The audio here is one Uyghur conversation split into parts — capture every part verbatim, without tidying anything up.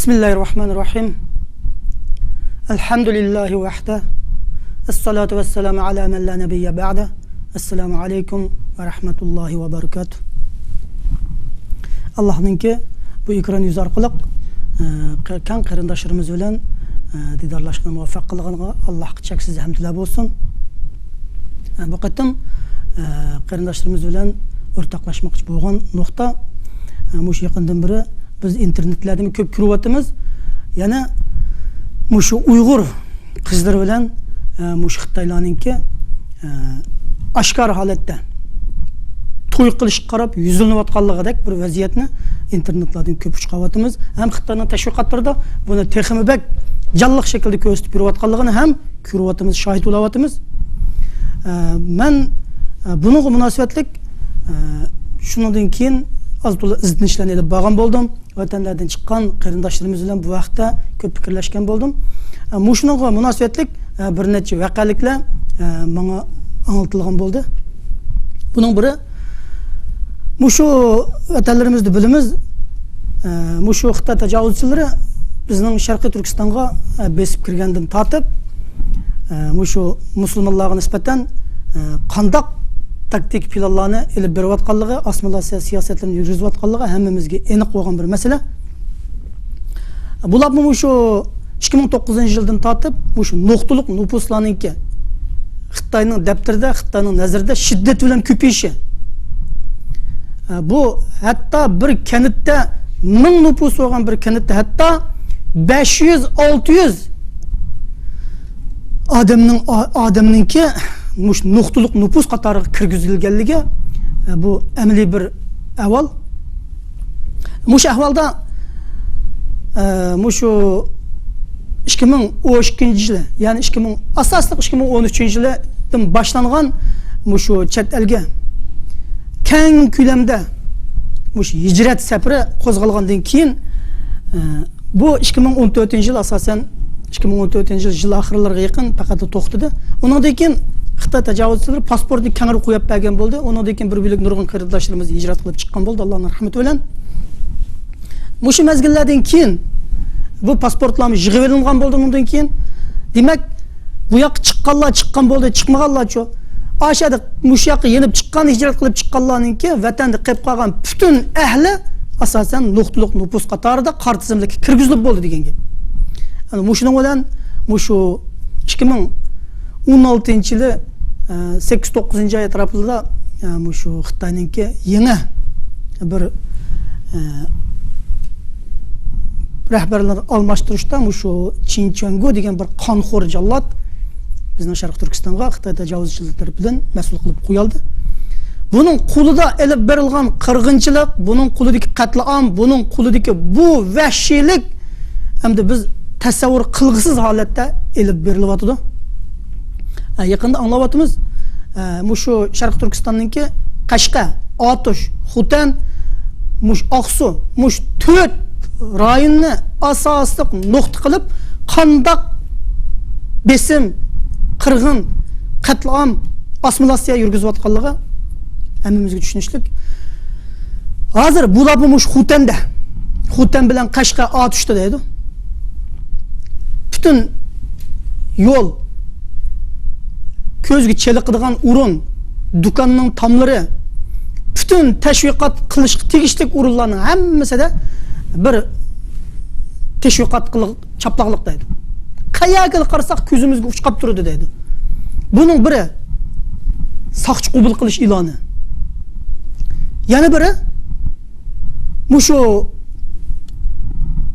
بسم الله الرحمن الرحيم. الحمد لله وحده. الصلاة والسلام على من لا نبي بعده. السلام عليكم ورحمة الله وبركاته. ئاللاھنىڭكى بۇ ئېكران يۈزى ئارقىلىق، ئە، قە-، كەڭ قېرىنداشلىرىمىز بىلەن، ئە، دىدارلاشقىلى مۇۋەپپەق قىلغىنىغا ئاللاھقا چەكسىز ھەمدۇلار بولسۇن. ئە، بۇ قېتىم، ئە، قېرىنداشلىرىمىز بىلەن ئورتاقلاشماقچى بولغان نۇقتا، ئە، مۇشۇ يېقىندىن بېرى بىز ئىنتېرنېتلەردىمۇ كۆپ كۆرۈۋاتىمىز. يەنە مۇشۇ ئۇيغۇر قىزلىرى بىلەن، ئە، مۇشۇ خىتايلارنىڭكى، ئە، ئاشكارا ھالەتتە توي قىلىشقا قاراپ يۈزلىنىۋاتقانلىقىدەك بىر ۋەزىيەتنى ئىنتېرنېتلاردىن كۆپ ئۇچۇرلاۋاتىمىز. ھەم خىتاينىڭ تەشۋىقاتلىرىدا بۇنى تېخىمۇ بەك جانلىق شەكىلدە كۆرسىتىپ يۈرۈۋاتقانلىقىنى ھەم كۆرۈۋاتىمىز، شاھىت بولاۋاتىمىز. ئە، مەن، ئە، بۇنىڭغا مۇناسىۋەتلىك، ئە، شۇنىڭدىن كېيىن ئاز تولا ئىزدىنىشلەرنى ئېلىپ بارغان بولدۇم. ۋەتەنلەردىن چىققان قېرىنداشلىرىمىز بىلەن بۇ ھەقتە كۆپ پىكىرلەشكەن بولدۇم. ئە، مۇشۇنىڭغا مۇناسىۋەتلىك، ئە، بىر نەچچە ۋەقەلىكلەر، ئە، ماڭا ئاڭلىتىلغان بولدى. بۇنىڭ بىرى، مۇشۇ ۋەتەنلىرىمىزدە بىلىمىز، ئە، مۇشۇ خىتاي تاجاۋۇزچىلىرى بىزنىڭ شەرقىي تۈركىستانغا، ئە، بېسىپ كىرگەندىن تارتىپ، ئە، مۇشۇ مۇسۇلمانلارغا نىسبەتەن، ئە، قانداق تاكتىكا پىلانلارنى ئېلىپ بېرىۋاتقانلىقى، ئاسسىمىلياتسىيە سىياسەتلىرىنى يۈرگۈزۈۋاتقانلىقى ھەممىمىزگە ئېنىق بولغان بىر مەسىلە. بۇلارمۇ مۇشۇ ئىككى مىڭ توققۇزىنچى يىلدىن تارتىپ مۇشۇ نۇقتىلىق نوپۇسلارنىڭكى خىتاينىڭ دەپتىرىدە، خىتاينىڭ نەزىرىدە شىددەت بىلەن كۆپىيىشى. بۇ ھەتتا بىر كەنتتە، مىڭ نوپۇس بولغان بىر كەنتتە ھەتتا بەش يۈز، ئالتە يۈز ئادەمنىڭ، ئا-، ئادەمنىڭكى مۇشۇ نۇقتىلىق نوپۇس قاتارىغا كىرگۈزۈلگەنلىكى، بۇ ئەمەلىي بىر ئەھۋال. مۇشۇ ئەھۋالدا، ئە، مۇشۇ ئىككى مىڭ ئون ئىككىنچى يىلى، يەنى ئىككى مىڭ، ئاساسلىق ئىككى مىڭ ئون ئۈچىنچى يىلىدىن باشلانغان مۇشۇ چەت ئەلگە كەڭ كۆلەمدە مۇشۇ ھىجرەت سەپىرى قوزغالغاندىن كېيىن، ئە، بۇ ئىككى مىڭ ئون تۆتىنچى يىل، ئاساسەن، ئىككى مىڭ ئون تۆتىنچى يىل، يىل ئاخىرلىرىغا يېقىن پەقەت توختىدى. ئۇنىڭدىن كېيىن خىتاي تاجاۋۇزچىلىرى پاسپورتنى كەڭرى قويۇپ بەرگەن بولدى. ئۇنىڭدىن كېيىن بىر بۆلەك نۇرغۇن قېرىنداشلىرىمىز ھىجرەت قىلىپ چىققان بولدى، ئاللانىڭ رەھمىتى بىلەن. مۇشۇ مەزگىللەردىن كېيىن بۇ پاسپورتلارمۇ يىغىۋېلىنغان بولدى ئۇنىڭدىن كېيىن. دېمەك، بۇ ياققا چىققانلار چىققان بولدى، چىقمىغانلارچۇ؟ ئاشۇ يەردە، مۇشۇ ياققا يېنىپ چىققان، ھىجرەت قىلىپ چىققانلارنىڭكى ۋەتەندە قېلىپ قالغان پۈتۈن ئەھلى ئاساسەن نۇقتىلىق نوپۇس قاتارىدا قارا تىزىملىككە كىرگۈزۈلۈپ بولدى دېگەن گەپ. يەنى مۇشۇنىڭ بىلەن مۇشۇ ئىككى مىڭ ئون ئالتىنچى يىلى، ئە، سەككىز، توققۇزىنچى ئاي ئەتراپىدا، ئە، مۇشۇ خىتاينىڭكى يېڭى بىر، ئە، رەھبەرلەر ئالماشتۇرۇشتا مۇشۇ چىن چۈەنگو دېگەن بىر قانخور جاللات بىزنىڭ شەرقىي تۈركىستانغا خىتاي تاجاۋۇزچىلىرى تەرىپىدىن مەسئۇل قىلىپ قويۇلدى. بۇنىڭ قولىدا ئېلىپ بېرىلغان قىرغىنچىلىق، بۇنىڭ قولىدىكى قەتلىئام، بۇنىڭ قولىدىكى بۇ ۋەھشىيلىك ئەمدى بىز تەسەۋۋۇر قىلغۇسىز ھالەتتە ئېلىپ بېرىلىۋاتىدۇ. ئە، يېقىندا ئاڭلاۋاتىمىز، ئە، مۇشۇ شەرقىي تۈركىستاننىڭكى قەشقەر، ئاتۇش، خوتەن، مۇشۇ ئاقسۇ، مۇشۇ تۆت رايوننى ئاساسلىق نۇقتا قىلىپ، قانداق بېسىم، قىرغىن، قەتلىئام، ئاسسىمىلياتسىيە يۈرگۈزۈۋاتقانلىقى ھەممىمىزگە چۈشىنىشلىك. ھازىر بۇلارمۇ مۇشۇ خوتەندە، خوتەن بىلەن قەشقەر ئاتۇشتا دەيدۇ. پۈتۈن يول، كۆزگە چېلىقىدىغان ئورۇن، دۇكاننىڭ تاملىرى، پۈتۈن تەشۋىقات قىلىشقا تېگىشلىك ئورۇنلارنىڭ ھەممىسىدە بىر تەشۋىقات قىلىق، چاپلاقلىق دەيدۇ. قەيەرگىلا قارىساق كۆزىمىزگە ئۇچقاپ تۇرىدۇ دەيدۇ. بۇنىڭ بىرى ساقچى قوبۇل قىلىش ئېلانى. يەنە بىرى مۇشۇ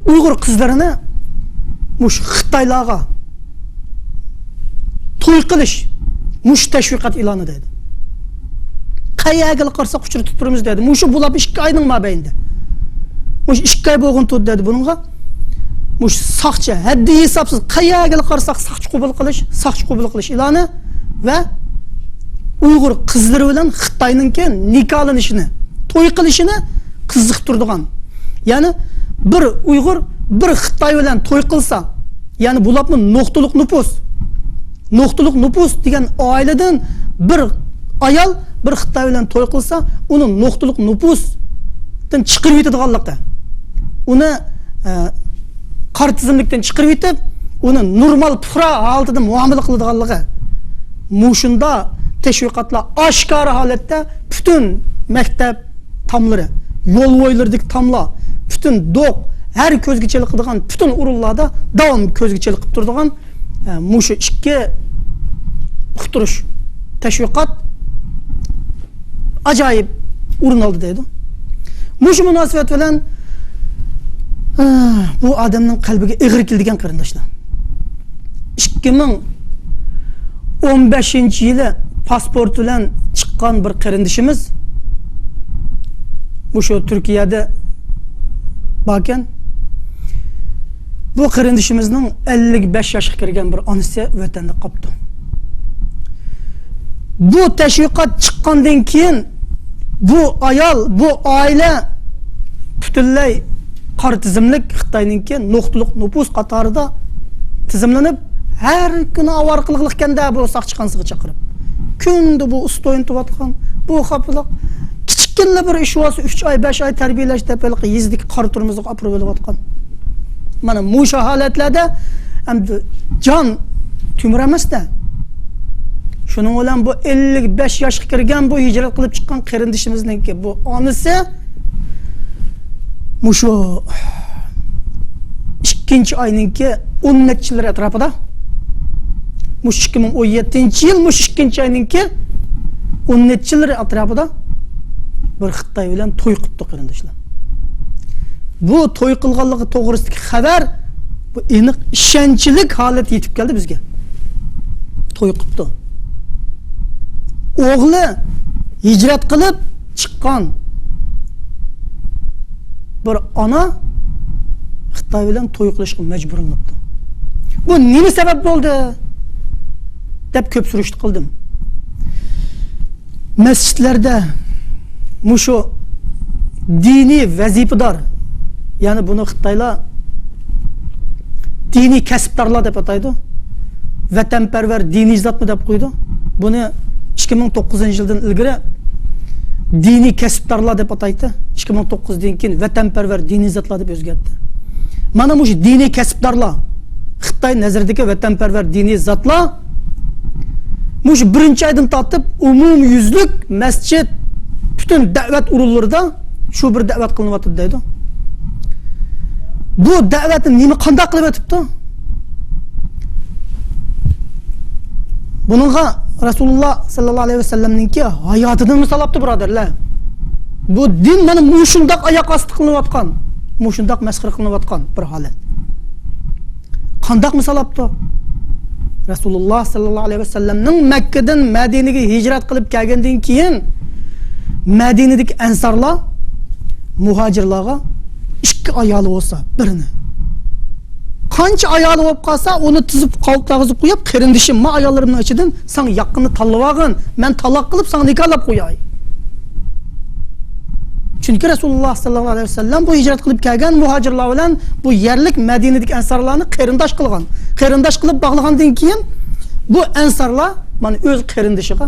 ئۇيغۇر قىزلىرىنى مۇشۇ خىتايلارغا توي قىلىش، مۇشۇ تەشۋىقات ئېلانى دەيدۇ. قەيەرگىلا قارىساق ئۇچرىتىپ تۇرىمىز دەيدۇ. مۇشۇ بولۇپ ئىككى ئاينىڭ مابەينىدە. مۇشۇ ئىككى ئاي بولغىنى تۇردى دەيدۇ بۇنىڭغا. مۇشۇ ساقچى، ھەددى ھېسابسىز، قەيەرگىلا قارىساق ساقچى قوبۇل قىلىش، ساقچى قوبۇل قىلىش ئېلانى ۋە ئۇيغۇر قىزلىرى بىلەن خىتاينىڭكى نىكاھلىنىشىنى، توي قىلىشىنى قىزىقتۇرىدىغان. يەنى بىر ئۇيغۇر بىر خىتاي بىلەن توي قىلسا، يەنى بۇلارمۇ نۇقتىلىق نوپۇس. نۇقتىلىق نوپۇس دېگەن ئائىلىدىن بىر ئايال بىر خىتاي بىلەن توي قىلسا، ئۇنى نۇقتىلىق نوپۇستىن چىقىرىۋېتىدىغانلىقى. ئۇنى، ئە، قارا تىزىملىكتىن چىقىرىۋېتىپ، ئۇنى نورمال پۇقرا ھالىتىدە مۇئامىلە قىلىدىغانلىقى، مۇشۇنداق تەشۋىقاتلار ئاشكارا ھالەتتە پۈتۈن مەكتەپ تاملىرى، يول بويلىرىدىكى تاملار، پۈتۈن دوق، ھەر كۆزگە چېلىقىدىغان پۈتۈن ئورۇنلاردا داۋام كۆزگە چېلىقىپ تۇرىدىغان، ئە، مۇشۇ ئىككى ئۇقتۇرۇش، تەشۋىقات ئاجايىپ ئورۇن ئالدى دەيدۇ. مۇشۇ مۇناسىۋەت بىلەن، ئە، بۇ ئادەمنىڭ قەلبىگە ئېغىر كېلىدىكەن، قېرىنداشلار. ئىككى مىڭ ئون بەشىنچى يىلى پاسپورت بىلەن چىققان بىر قېرىندىشىمىز مۇشۇ تۈركىيەدە باركەن. بۇ قېرىندىشىمىزنىڭ ئەللىك بەش ياشقا كىرگەن بىر ئانىسى ۋەتەندە قاپتۇ. بۇ تەشۋىقات چىققاندىن كېيىن بۇ ئايال، بۇ ئائىلە پۈتۈنلەي قارا تىزىملىك، خىتاينىڭكى نۇقتىلىق نوپۇس قاتارىدا تىزىملىنىپ، ھەر كۈنى ئاۋارە قىلغىلىقكەندە بۇ ساقچىخانىسىغا چاقىرىپ، كۈندە بۇ ئۇستا ئوينىتىۋاتقان، بۇ خاپىلىق، كىچىككىنىلا بىر ئىش بولسا، ئۈچ ئاي، بەش ئاي تەربىيەلەش دەپ، ھېلىقى يېزىدىكى قارا تۈرمىزىگە ئاپىرىپ ئېلىۋاتقان. مانا مۇشۇ ھالەتلەردە ئەمدى جان تۆمۈر ئەمەستە. شۇنىڭ بىلەن بۇ ئەللىك بەش ياشقا كىرگەن، بۇ ھىجرەت قىلىپ چىققان قېرىندىشىمىزنىڭكى بۇ ئانىسى مۇشۇ ئىككىنچى ئاينىڭكى ئون نەچچىلىرى ئەتراپىدا، مۇشۇ ئىككى مىڭ ئون يەتتىنچى يىل مۇشۇ ئىككىنچى ئاينىڭكى ئون نەچچىلىرى ئەتراپىدا بىر خىتاي بىلەن توي قىپتۇ، قېرىنداشلار. بۇ توي قىلغانلىقى توغرىسىدىكى خەۋەر، بۇ ئېنىق ئىشەنچلىك ھالەتتە يېتىپ كەلدى بىزگە. توي قىپتۇ. ئوغلى ھىجرەت قىلىپ چىققان بىر ئانا خىتاي بىلەن توي قىلىشقا مەجبۇرلىنىپتۇ. بۇ نېمە سەۋەب بولدى دەپ كۆپ سۈرۈشتە قىلدىم. مەسچىتلەردە مۇشۇ دىنىي ۋەزىپىدار، يەنى بۇنى خىتايلار دىنىي كەسىپدارلار دەپ ئاتايدۇ. ۋەتەنپەرۋەر دىنىي زاتمۇ دەپ قويىدۇ. بۇنى ئىككى مىڭ توققۇزىنچى يىلدىن ئىلگىرى دىنىي كەسىپدارلار دەپ ئاتايتتى. ئىككى مىڭ توققۇزدىن كېيىن ۋەتەنپەرۋەر دىنىي زاتلار دەپ ئۆزگەرتتى. مانا مۇشۇ دىنىي كەسىپدارلار، خىتاي نەزىرىدىكى ۋەتەنپەرۋەر دىنىي زاتلار مۇشۇ بىرىنچى ئايدىن تارتىپ ئومۇميۈزلۈك مەسچىت، پۈتۈن دەۋەت ئورۇنلىرىدا شۇ بىر دەۋەت قىلىنىۋاتىدۇ دەيدۇ. بۇ دەۋەتنى نېمە، قانداق قىلىۋېتىپتۇ؟ بۇنىڭغا رەسۇلۇللا سەللەللاھۇ ئەلەيھى ۋەسەللەمنىڭكى ھاياتىدىن مىسال ئاپتۇ، بۇرادەرلەر. بۇ دىن مانا مۇشۇنداق ئاياق ئاستى قىلىنىۋاتقان، مۇشۇنداق مەسخىرە قىلىنىۋاتقان بىر ھالەت. قانداق مىسال ئاپتۇ؟ رەسۇلۇللا سەللەللاھۇ ئەلەيھى ۋەسەللەمنىڭ مەككىدىن مەدىنىگە ھىجرەت قىلىپ كەلگەندىن كېيىن، مەدىنىدىكى ئەنسارلار مۇھاجىرلارغا ئىككى ئايالى بولسا، بىرنى، قانچە ئايالى بولۇپ قالسا، ئۇنى تىزىپ، قاۋۇپ تارغۇزۇپ قويۇپ، قېرىندىشىم، ما ئاياللىرىمنىڭ ئىچىدىن ساڭا ياققىنىنى تاللىۋالغىن، مەن تالاق قىلىپ ساڭا نىكاھلاپ قوياي. چۈنكى رەسۇلۇللا سەللەللاھۇ ئەلەيھى ۋەسەللەم بۇ ھىجرەت قىلىپ كەلگەن مۇھاجىرلار بىلەن بۇ يەرلىك مەدىنىدىكى ئەنسارلارنى قېرىنداش قىلغان. قېرىنداش قىلىپ باغلىغاندىن كېيىن بۇ ئەنسارلار مانا ئۆز قېرىندىشىغا،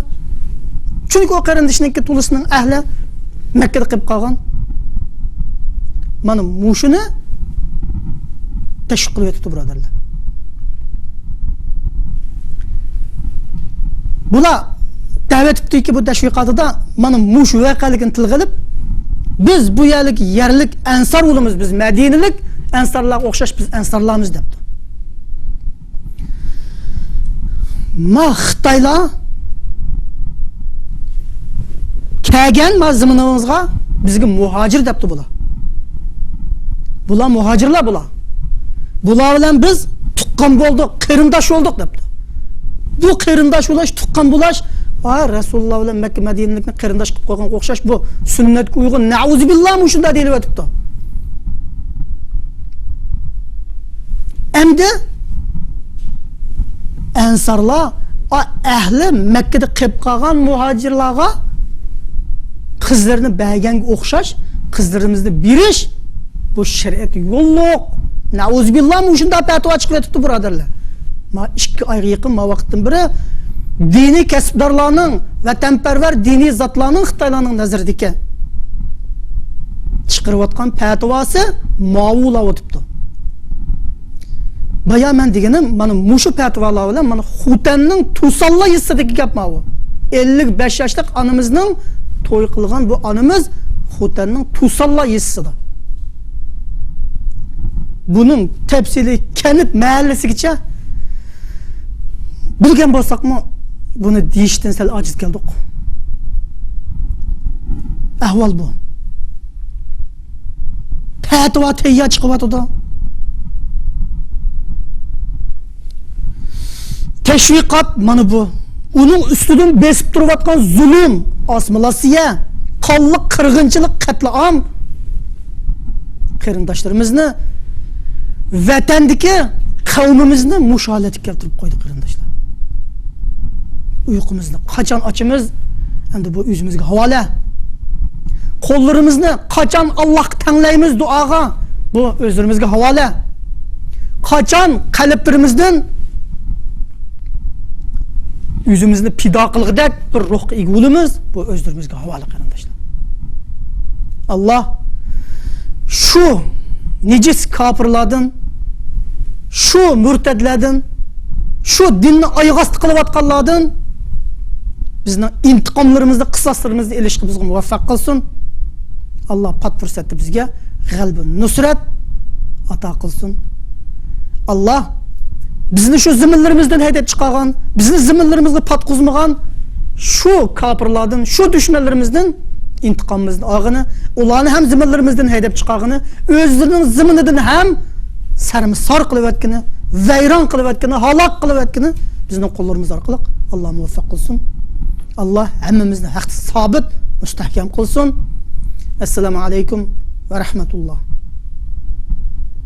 چۈنكى ئۇ قېرىندىشىنىڭكى تولىسىنىڭ ئەھلى مەككىدە قېلىپ قالغان. مانا مۇشۇنى تەشۋىق قىلىۋېتىپتۇ، بۇرادەرلەر. بۇلار دەۋېتىپتۇكى، بۇ تەشۋىقاتىدا مانا مۇشۇ ۋەقەلىكنى تىلغا ئېلىپ، بىز بۇ يەرلىك، يەرلىك ئەنسار بولىمىز، بىز مەدىنىلىك ئەنسارلارغا ئوخشاش، بىز ئەنسارلارمىز دەپتۇ. ما خىتايلار كەلگەن ما زېمىنىمىزغا بىزگە مۇھاجىر دەپتۇ بۇلار. بۇلار مۇھاجىرلار بۇلار. بۇلار بىلەن بىز تۇغقان بولدۇق، قېرىنداش بولدۇق دەپتۇ. بۇ قېرىنداش بولاش، تۇغقان بولاش، ۋاي رەسۇلۇللا بىلەن مەككە مەدىنىلىكنى قېرىنداش قىلىپ قويغانغا ئوخشاش، بۇ سۈننەتكە ئۇيغۇن، نەئۇزۇبىللا، مۇشۇنداق دېيىلىۋېتىپتۇ. ئەمدى ئەنسارلار، ئا، ئەھلى مەككىدە قېلىپ قالغان مۇھاجىرلارغا قىزلىرىنى بەرگەنگە ئوخشاش قىزلىرىمىزنى بېرىش، بۇ شەرىئەتكە يوللۇق. نەئۇزۇبىللا، مۇشۇنداق پەتىۋا چىقىۋېتىپتۇ، بۇرادەرلەر. ما ئىككى ئايغا يېقىن ما ۋاقىتتىن بېرى دىنىي كەسىپدارلارنىڭ، ۋەتەنپەرۋەر دىنىي زاتلارنىڭ خىتايلارنىڭ نەزىرىدىكى چىقىرىۋاتقان پەتىۋاسى ماۋۇلاۋېتىپتۇ. بايا مەن دېگىنىم، مانا مۇشۇ پەتىۋالار بىلەن مانا خوتەننىڭ توسانلا يېزىسىدىكى گەپ ماۋۇ. ئەللىك بەش ياشلىق ئانىمىزنىڭ توي قىلغان بۇ ئانىمىز خوتەننىڭ توسانلا يېزىسىدا. بۇنىڭ تەپسىلىي كەنت مەھەللىسىگىچە بىلگەن بولساقمۇ، بۇنى دېيىشتىن سەل ئاجىز كەلدۇق. ئەھۋال بۇ. پەتىۋا تەييار چىقىۋاتىدۇ. تەشۋىقات مانا بۇ. ئۇنىڭ ئۈستىدىن بېسىپ تۇرۇۋاتقان زۇلۇم، ئاسسىمىلياتسىيە، قانلىق قىرغىنچىلىق، قەتلىئام. قېرىنداشلىرىمىزنى، ۋەتەندىكى قەۋمىمىزنى مۇشۇ ھالەتكە كەلتۈرۈپ قويدى، قېرىنداشلار. ئۇيقۇمىزنى قاچان ئاچىمىز، ئەمدى بۇ ئۆزىمىزگە ھاۋالە. قوللىرىمىزنى قاچان ئاللاھقا تەڭلەيمىز دۇئاغا، بۇ ئۆزلىرىمىزگە ھاۋالە. قاچان قەلبلىرىمىزدىن ئۆزىمىزنى پىدا قىلغۇدەك بىر روھقا ئىگە بولىمىز، بۇ ئۆزلىرىمىزگە ھاۋالە، قېرىنداشلار. ئاللاھ شۇ نىجىس كاپىرلاردىن، شۇ مۇرتەدلەردىن، شۇ دىننى ئاياغ ئاستى قىلىۋاتقانلاردىن بىزنىڭ ئىنتىقاملىرىمىزنى، قىساسلىرىمىزنى ئېلىشقا بىزگە مۇۋەپپەق قىلسۇن. ئاللاھ پات پۇرسەتتە بىزگە غەلىبە، نۇسرەت ئاتا قىلسۇن. ئاللاھ بىزنى شۇ زېمىنلىرىمىزدىن ھەيدەپ چىقارغان، بىزنى زېمىنلىرىمىزغا پاتقۇزمىغان شۇ كاپىرلاردىن، شۇ دۈشمەنلىرىمىزدىن ئىنتىقامىمىزنى ئالغىنى، ئۇلارنى ھەم زېمىنلىرىمىزدىن ھەيدەپ چىقارغىنى، ئۆزلىرىنىڭ زېمىنىدىن ھەم سەرمىسار قىلىۋەتكىنى، ۋەيران قىلىۋەتكىنى، ھالاك قىلىۋەتكىنى بىزنىڭ قوللىرىمىز ئارقىلىق ئاللاھ مۇۋەپپەق قىلسۇن. ئاللاھ ھەممىمىزنى ھەقتە سابىت، مۇستەھكەم قىلسۇن. ئەسسالامۇ ئەلەيكۇم ۋە رەھمەتۇللاھ.